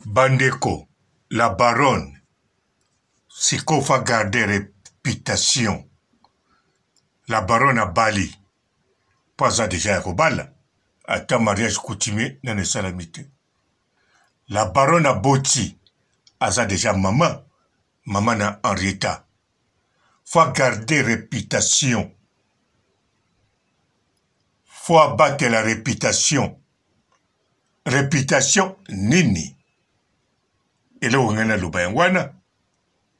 Bandeko la baronne sikoyo fa garder reputation la baronne abali po aza deja ya kobala ata mariage coutumier nanu esalami te la baronne aboti aza deja mama mama na Henrietta faut garder reputation faut abatela reputation Reputation nini? Eloko ngai naloba yango wana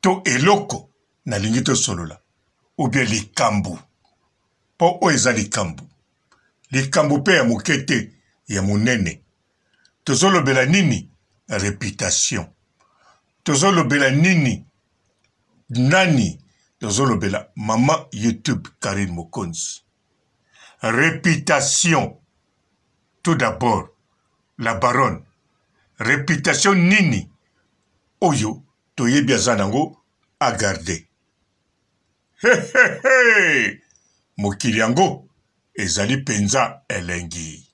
to eloko nalingi tosolola ou bien likambo mpo oyo eza likambo likambo mpe ya moke te ya monene tozolobela nini reputation tozolobela nini nani tozolobela mama youtube Carine Mokonzi reputation Tout d'abord la baronne reputation nini oyo toyebi aza nango a garder? Hehehe mokili yango ezali penza elengi.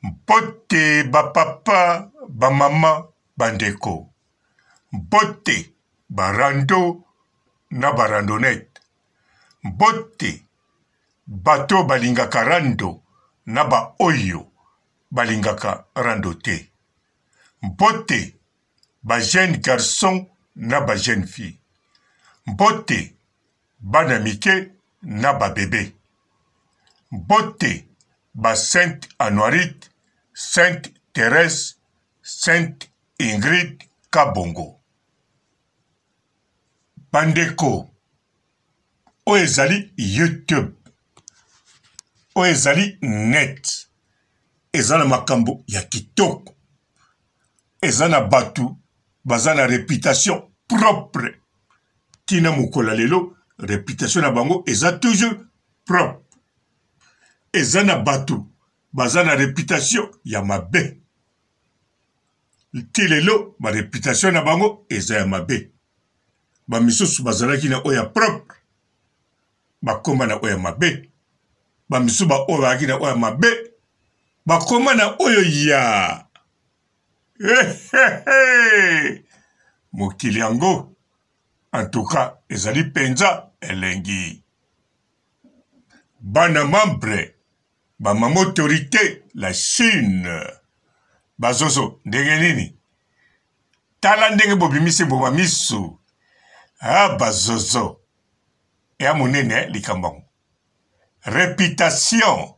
Mbote ba papa, ba mama, ba ndeko. Mbote ba rando na ba randonnette. Mbote Bato oyo balingaka rando na ba oyo balingaka rando te. Mbote ba jeunes garçons na ba jeunes filles. Mbote bana mike na ba bebes. Mbote ba Sainte Anuarite, Sainte Therèse, Sainte Ingrid Kabongo. Bandeko, oyo ezali youtube oyo ezali net eza na makambo ya kitoko eza na bato baza na reputation propre ntina mokolo ya lelo reputation na bango eza toujours propre eza na bato baza na reputation ya mabe ti lelo ba reputation na bango eza ya mabe ba misusu bazalaki na oyo ya propre bakoma na oyo ya mabe ba misusu ba oyo bazalaki na oyo ya mabe bakoma na oyo ya mokili yango en tout cas ezali mpenza elengi bana membre Ba mama autorite la Chine bazozo ndenge nini? Tala ndenge bobimisi mbuma misu. Ah bazozo. Ya munene eh, likambo yango. Reputation.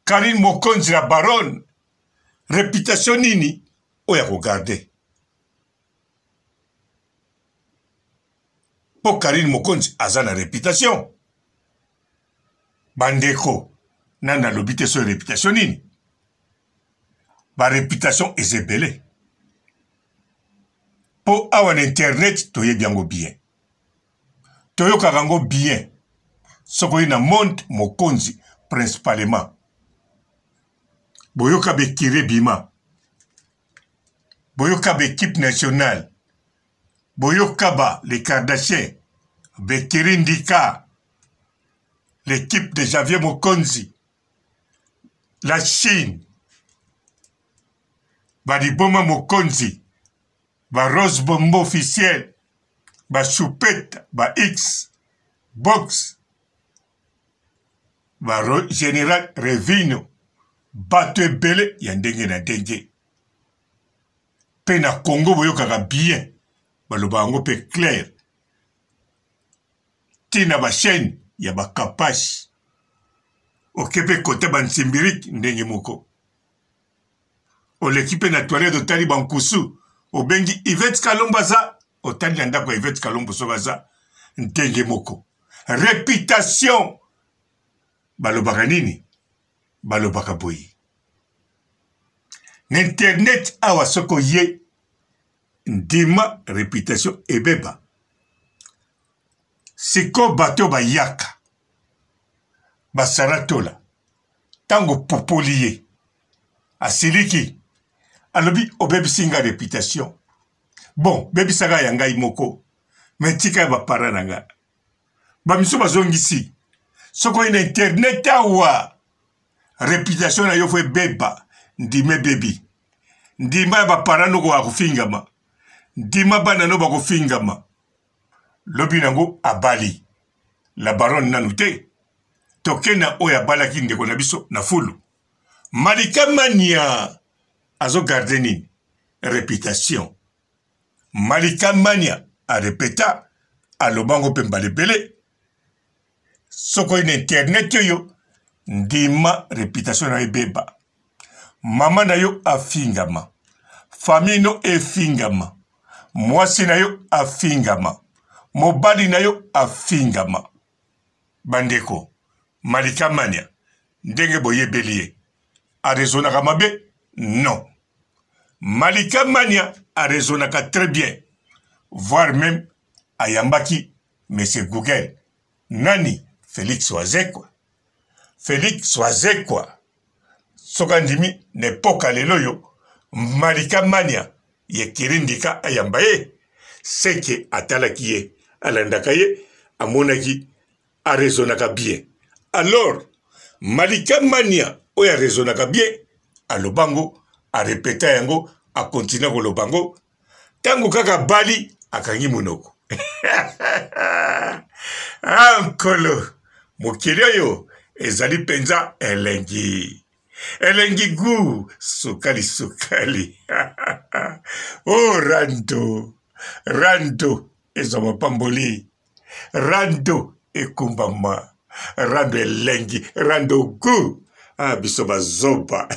Karine Mokonzi la baronne. Reputation nini oyo ya kogarde? mpo Karine Mokonzi aza na reputation. Bandeko, nani alobi te soki reputation nini? Ba reputation eza ebele. Mpo awa na internet toyebi yango bien, toyokaka yango bien soki oye na monde mokonzi principalement boyoka bekire bima boyoka ba equipe nationale boyoka ba les Kardashiens Bekiri Ndika l'équipe de Javier Mokonzi la Chine ba liboma Mokonzi ba Rose Bombo officiel ba Choupette ba X box ba General Revino bato ebele ya ndenge na ndenge Pe na Congo boyokaka bien baloba yango pe clair ti na ba chaine ya ba kapash oke pe kote ba nsimbirik ndenge moko oleki pe na toilette otali ba nkusu obengi Yvette Kalombo aza otali na ndako ya Yvette Kalombo soki aza ndenge moko reputation balobaka nini balobaka boye Na internet awa soki oye ndima reputation ebeba. Sikoyo bato oyo bayaka ba Sarah Tola tango opupoli ye asiliki alobi obebisi nga reputation bon bebisaka ya ngai moko mais tika ya ba parents na nga ba misusu bazongisi soki oye na internet awa reputation na yo fo ebeba. Ndima ebebi. Ndima ya ba parents noko akofingama. Ndima bana no bakofingama. Lobi nango abali. La baronne nanu te. Toke na oyo abalaki ndeko na biso na fulu. Malika Mania azo garder nini? Reputation. Malika Mania a repeta aloba ngo mpe mbala ebele. Soki oye na internet oyo ndima reputation na yo ebeba. Mama na yo afingama. Famille no efingama. Mwasi na yo afingama. Mobali na yo afingama. Bandeko, Malika Mania ndenge boyebeli ye a raisonnaka mabe? Non. Malika Mania a raisonnaka très bien, voire meme ayambaki Monsieur Google nani? Felix Wazekwa. Felix Wazekwa soki andimi na epoka lelo oyo Malika Mania ye Kirindika ayamba ye, seke atalaki ye, alandaka ye, amonaki a raisonnaka bien. Alors Malika Mania oyo a raisonnaka bien aloba ngo, a repeta yango, a continua koloba ngo, ntango kaka bali akangi monoko. Ah, nkolo mokili oyo ezali mpenza elengi elengi gu sukali sukali. Oh, rando rando ezwa mapamboli, rando ekumbama, rando elengi, rando gu. Ah, biso bazoba.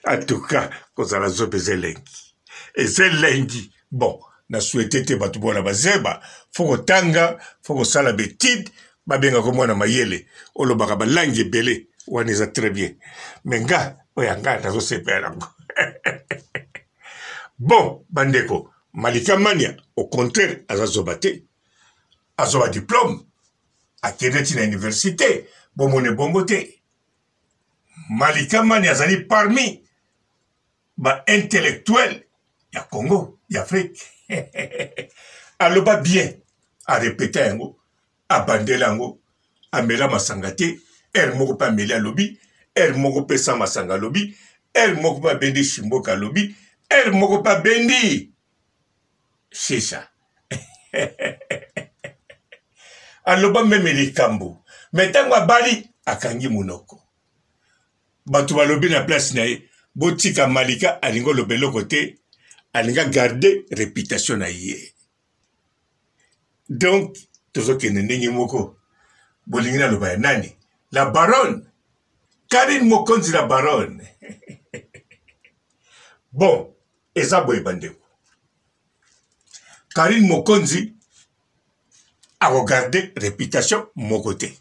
Atuka kozala zoba eza elengi, eza elengi. Bon, na souhaite te bato bona bazeba, fo kotanga, fo kosala betide, babengaka mwana mayele, olobaka balangi ebele, wana eza très bien. Mais nga oyo ya nga nazosepela yango. Bon, bandeko, Malika Mania au contraire aza zoba te, azwa ba diplome, akende ti na université, bomone bongo te. Malika Mania azali parmi ba intellectuel ya Congo, ya Afrique. Aloba bien, a repeta yango, abandela yango, amela masanga te, heure moko pe ameli alobi, heure moko pe sans masanga alobi, heure moko pe abendi shimboka alobi, heure moko pe abendi shisha. Aloba meme likambo, mais ntango abali akangi monoko. Bato balobi na place na ye, botika Malika alingi oloba eloko te, alingi agarde reputation na ye. Donc tozokende ndenge moko. Bolingi naloba ya nani? La baronne Karine Mokonzi, la baronne. Bon, eza boye bandeko, Karine Mokonzi akogarde reputation moko te.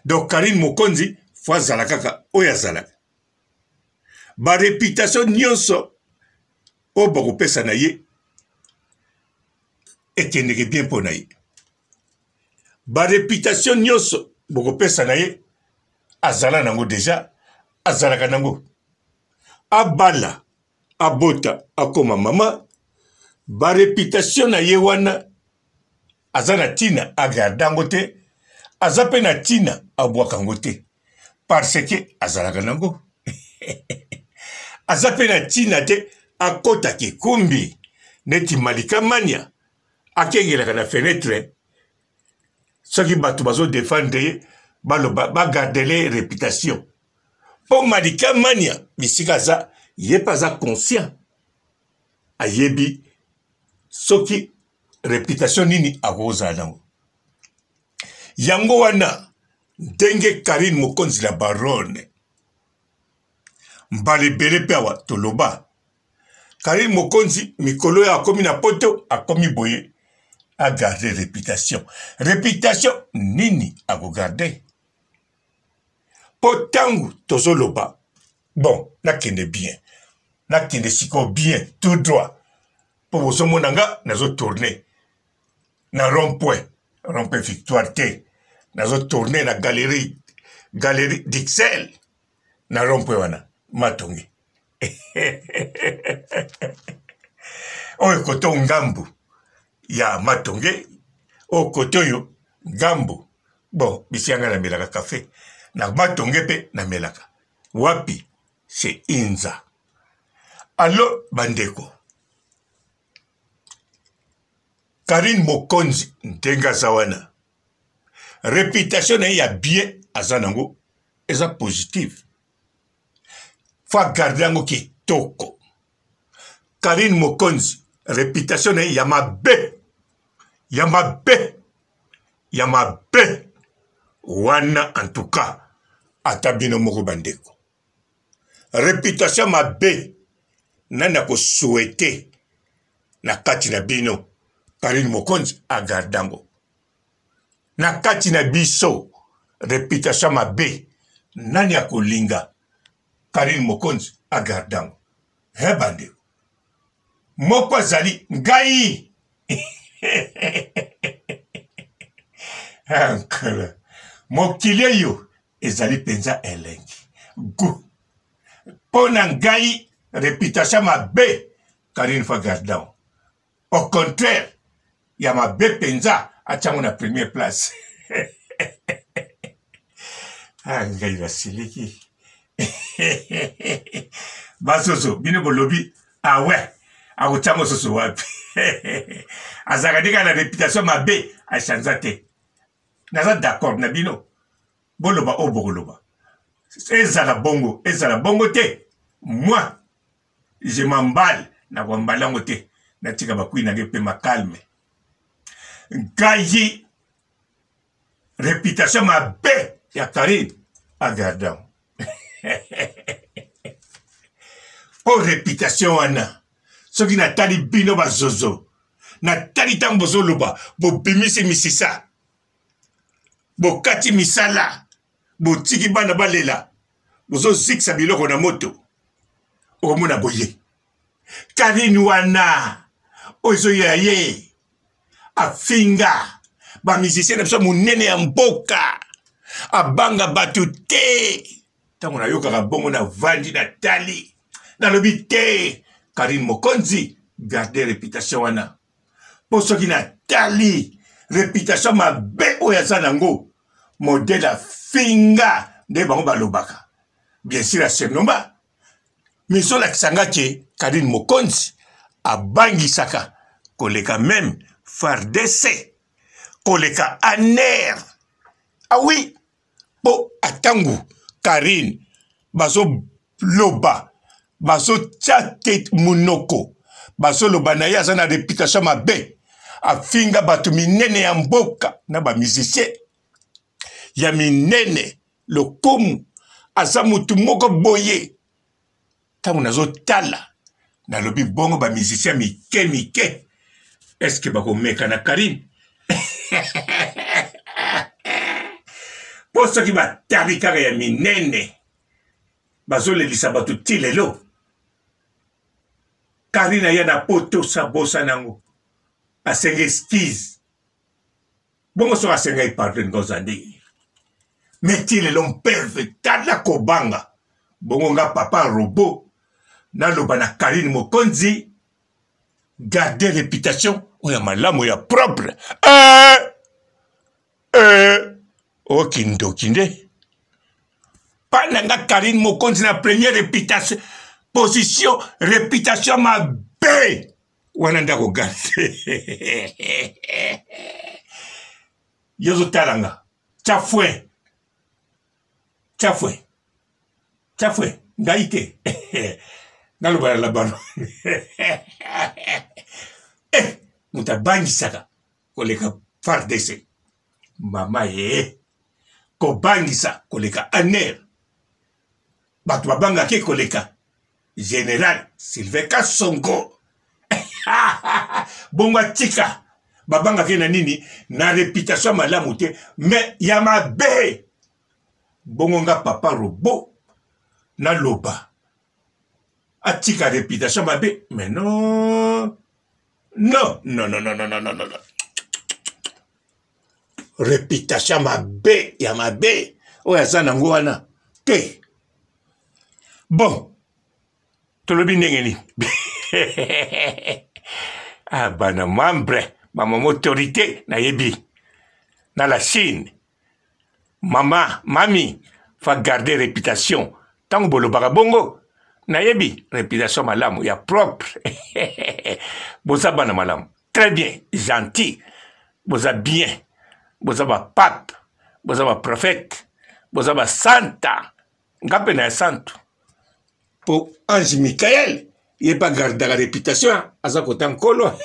Donc Karine Mokonzi fo azala kaka oyo azalaka. Ba reputation nyonso oyo bakopesa na ye ekendeke bien mpo na ye. Ba reputation nyonso bokopesa na ye azala nango deja, azalaka nango. Abala, abota, akoma mama, ba reputation na ye wana aza na ntina agarde yango te, aza mpe na ntina abwaka yango te, parce que azalaka nango. Aza mpe na ntina te akota kikumbi neti Malika Mania akengelaka na fenetre soki bato bazo defendre ye, baloba bagardele reputation. Mpo Malika Mania bisika aza, ye mpe aza conscient, ayebi soki reputation nini akozala nango. Yango wana ndenge Karine Mokonzi la Baronne mbala ebele mpe awa toloba Karine Mokonzi mikolo oyo akomi na poto, akomi boye agarde reputation. Reputation nini akogarde? Mpo ntango tozoloba bon, nakende bien, nakende sikoyo bien tout droit, mpo bozomona nga nazo tourne na rond point, rond point Victoire te, nazo tourne na galerie, galerie d'Ixelles na rond point wana Matonge. Oyo koto ngambu ya Matonge, oyo koto oyo ngambu. Bon, bisi yanga namelaka kafe na Matonge mpe namelaka. Wapi? C'est Inza. Allo bandeko. Karine Mokonzi ndenge aza wana reputation na ye ya bien aza nango eza positive fo agarde yango kitoko Karine Mokonzi reputation na ye ya mabe ya mabe ya mabe wana en tout cas ata bino moko bandeko reputation mabe nani akosouete na kati na bino Karine Mokonzi agarde yango na kati na biso reputation mabe nani akolinga Karine Mokonzi agarde yango he bandeko moko azali ngai ankala mokili eyo ezali mpenza elengi gu mpo na ngai reputation mabe Karine fa garde au contraire ya mabe mpenza atyango na première place ah, ngai nasiliki basoso bino bolobi awe ah akotya mosusu wapi azalaka nde kaka na réputation mabe achanza te naza d'accord na bino boloba oyo bokoloba ezala bongo ezala bongo te moi je m'emballe nakoambala yango te natika bakui na ngai pema calme ngai reputation mabe ya karine agarde yango mpo reputation wana soki natali bino bazozo natali ntango bozoloba bobimisi misisa bokati misala botiki bana balela bozozikisa biloko na moto okomona boye karine wana oyo ezoyela ye afinga bamusicien na biso monene ya mboka abanga bato te ntango nayokaka bongo navandi natali nalobi te karine mokonzi garde reputation wana mpo soki natali reputation mabe oyo aza nango modele afinga nde bango balobaka bien sûr asenoma mais ezolakisa nga ke karine mokonzi abangisaka koleka meme fardc koleka aner awi ah mpo atangu karine bazoloba bazotya te monoko bazoloba na ye aza na reputation mabe afinga bato minene ya mboka na bamusicien ya minene lokumu aza motu moko boye ntango nazotala nalobi bongo bamusicien mike mike eske bakomeka na karine mpo soki batali kaka ya minene bazolelisa bato ti lelo karine aya na poto sabosana yango asengi excuse bongo soki asengaki pardon nga oza ndenge me ti lelo mpeve tala kobanga bongo nga papa robot naloba na karine mokonzi garde reputation oyo ya malamu ya propre eh! Eh! oyo kindoki nde pa na nga karine mokonzi na première reputation position reputation mabe wana nde akogarde yo ozotala nga tya fwe tya fwe tya fwe ngai te naloba na labano eh, moto abangisaka koleka fardc mama ye kobangisa koleka aner bato babangaki koleka general sylvain kasongo bongo atika babangaki na nini na reputation malamu te me ya mabe bongo nga papa robot naloba atika reputation mabe mais non non non non non non non non non reputation mabe ya mabe oyo aza nango wana te bon tolobi ndenge nini ah, bana membre bamama autorité nayebi na la chine mama mami fa garder réputation. Ntango bolobaka bongo, nayebi reputation malamu ya propre. Boza bana malamu. Très bien, gentil. Boza bien. Boza ba pape, boza ba prophète, boza ba santa. Nga mpe na ya santu. Po ange Michael ye mpe agardaka reputation aza kota nkolo.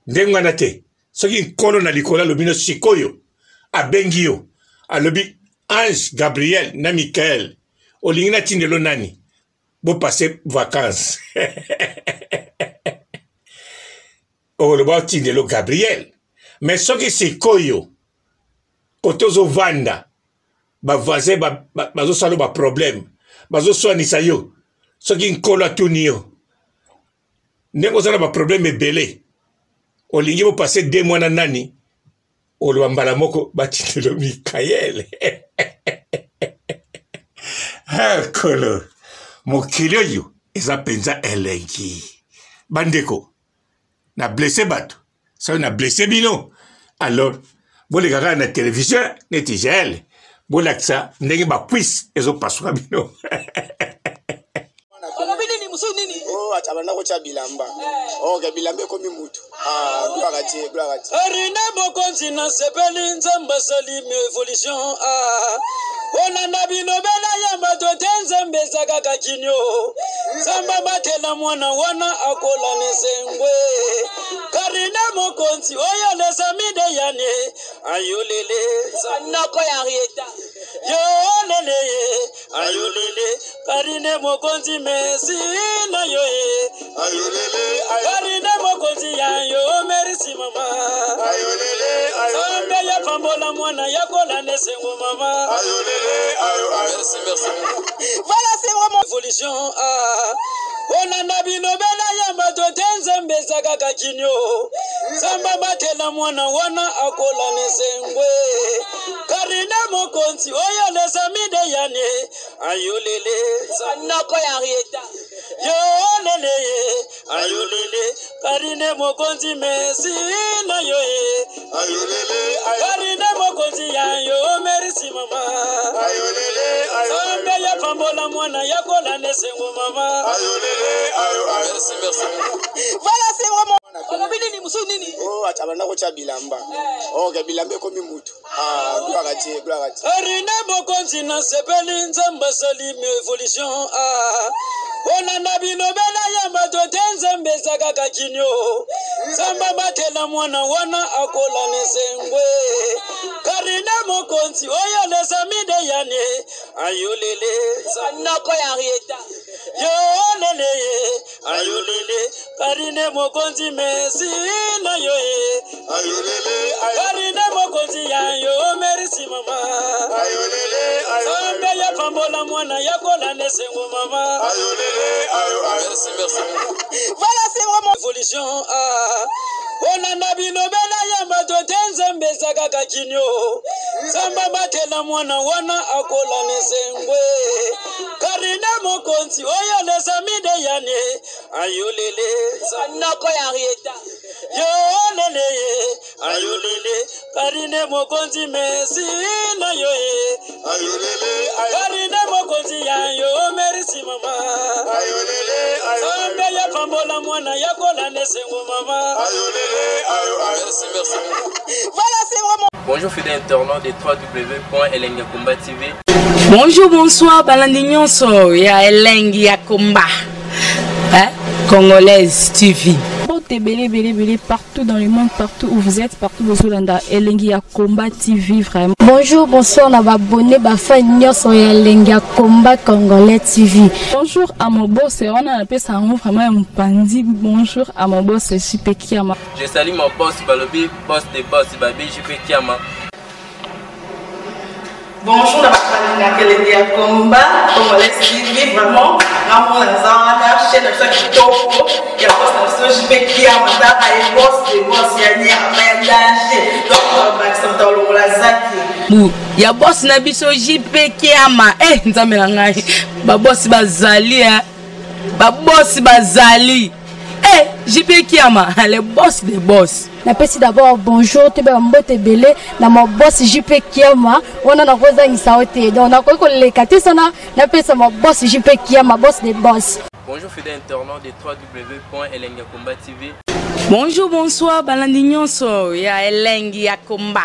Ndenge wana te. Soki nkolo na likolo alobi no sikoyo abengi yo alobi ange Gabriel na Michael olingi natindelo nani bo passe vacances okoloba otindelo Gabriel mais soki sikoyo kote ozovanda bavoisin bazosala yo baproblème bazoswanisa yo soki nkolo atuni yo ndenge oza na baproblème ebele olingi bopase de mois na nani oloba mbala moko batindelo mikaele nkolo mokili oyo eza mpenza elengi bandeko na blesse bato soki na blesse bino alors boleka kaka na television neti jael bolakisa ndenge bakwise ezopasuka bino olobi nini mosusu nini oh, abanda kotya bilamba eh. ok bilamba ekomi mutu ah, gloire à Dieu gloire à Dieu Arine mokonzi nasepeli nzambe asali evolution ah. Kolanda bilobela ya bato te nzambe eza kaka kinio nzambe abatela mwana wana akola na esengwe karine mokonzi oyo lesami de yane ayolele noko ya Henrietta yolele ye ayolele Karine mokonzi merci na yo ye ayolele Karine mokonzi ya yo merci mama ayolele Nzambe ya pambola mwana ya kola na esengo mama ayolele ayo merci merci voilà c'est vraiment évolution ah kolanda bilobela ya bato te nzambe eza kaka kinio nzambe abatela mwana wana akola na esengwe karine mokonzi oyo lesami de yane ayolele noko ya Henrietta yolele ye ayolele Karine mokonzi merci na yo ye ayolele Karine mokonzi ya yo merci mama ayolele Nzambe ya pambola mwana ya kola na esengo mama ayolele ayo merci merci voilà c'est vraiment olobi nini mosusu nini oh abanda kotya bilamba eh. ok bilamba ekomi mutu Ah, gloire à Dieu, gloire à Dieu. Arine mokonzi nasepeli nzambe asali evolution ah. kolanda bilobela ya bato te nzambe eza kaka kinio nzambe abatela mwana wana akola na esengwe karine mokonzi oyo lesami de yane ayolele noko ya Henrietta yolele ye ayolele karine mokonzi merci na yo ye ayolele karine mokonzi ya yo merci mama ayolele nzambe ya pambola mwana ya kola na esengo mama ayolele ayo merci merci voilà c'est vraiment évolution ah kolanda bilobela ya bato te nzambe eza kaka kinio nzambe abatela mwana wana akola na esengwe Karine mokonzi oyo lesami de yane ayolele noko ya Henrietta yolele ye ayolele Karine mokonzi merci na yo ye ayolele Karine mokonzi ya yo merci mama ayolele Nzambe ya pambola mwana ya kola na esengo mama ayolele ayo merci merci voilà c'est vraiment Bonjour fidèles internautes de www.elengakomba TV. Bonjour, bonsoir, balandi nyonso ya elengi ya komba. Hein? Congolaise TV. Mbote ebele ebele ebele partout dans le monde, partout où vous êtes, partout bozolanda elengi ya combat TV vraiment. Bonjour, bonsoir na ba abonné ba fan nyonso ya elengi ya combat congolais TV. Bonjour à mon boss, wana napesa yango vraiment ya mopanzi. Bonjour à mon boss JP Kiama. Je salue mon boss Balobi, boss des boss, Babi JP Kiama. Bonjour na bato balingaka elengi ya combat congolais TV vraiment ngamona naza wana chaîne na biso ya kitoko ya boss na biso JP Kiama tala ye boss de boss ya nyama ya danger donc bakisa moto alongola zaki bu ya boss na biso JP Kiama eh nzambe na ngai ba boss bazali eh ba boss bazali eh. JP Kiama, le boss des boss. Napesi d'abord bonjour toyeba mbote ebele na ma boss JP Kiama wana nakozangisa yo te donc nakoki koleka te sana napesa ma boss JP Kiama boss des boss. Bonjour fidèles internautes de www.elengiyakomba TV. Bonjour, bonsoir, balandi nyonso ya Elengi ya Komba.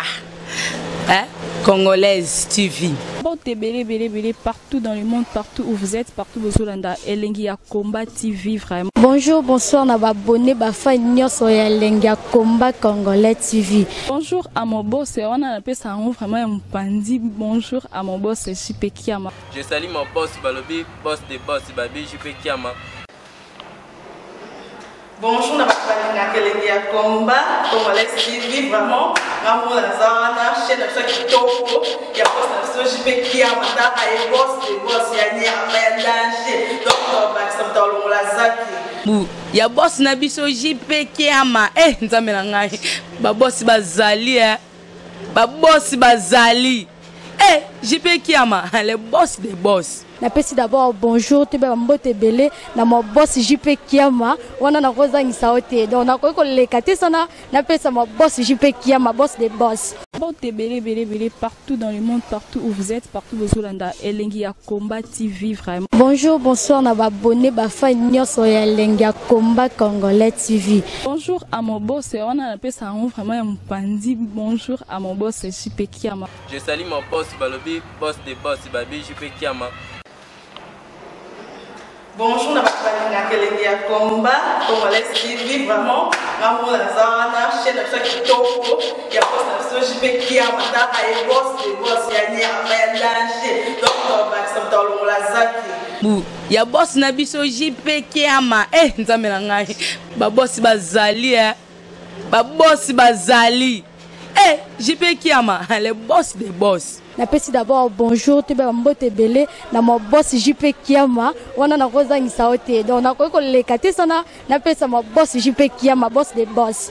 Hein? Congolaise TV. Mbote ebele ebele ebele partout dans le monde, partout où vous êtes, partout bozolanda Elengi ya Combat TV vraiment. Bonjour, bonsoir na ba abonné ba fan nyonso ya Elengi ya Combat Congolais TV. Bonjour à mon boss, wana napesa yango vraiment ya mopanzi. Bonjour à mon boss JP Kiama. Je salue mon boss balobi boss de boss babi JP Kiama. Bonjour na bato balingaka elengi ya combat congolais TV vraiment ngamona naza wana chaîne na biso ya kitoko ya boss na biso JP Kiama taka ye boss de boss ya nyama ya danger donc bakisa moto alongola zaki bu ya boss na biso JP Kiama eh nzambe na ngai ba boss bazali eh ba boss bazali eh JP Kiama le boss des boss. Napesi d'abord bonjour toyeba mbote ebele na ma boss JP Kiama wana nakozangisa yo te donc nakoki koleka te sana napesa ma boss JP Kiama boss des boss. Mbote ebele ebele ebele partout dans le monde, partout où vous êtes, partout bozolanda Elengi ya Combat TV vraiment. Bonjour, bonsoir na ba abonné ba fan nyonso ya Elengi ya Combat Congolais TV. Bonjour à mon boss wana napesa yango vraiment ya mopanzi. Bonjour à mon boss JP Kiama. Je salue mon boss balobi boss de boss babi JP Kiama. Bonjour na bato balingaka elengi ya combat congolais TV vraiment ngamona naza wana chaîne na biso ya kitoko ya boss na biso JP Kiama taka ye boss de boss ya nyama ya danger donc bakisa moto alongola zaki bu ya boss na biso JP Kiama eh nzambe na ngai ba boss bazali eh ba boss bazali eh JP Kiama le boss des boss. Napesi d'abord bonjour toyeba mbote ebele na ma boss JP Kiama wana nakozangisa yo te donc nakoki koleka te sana napesa ma boss JP Kiama boss des boss.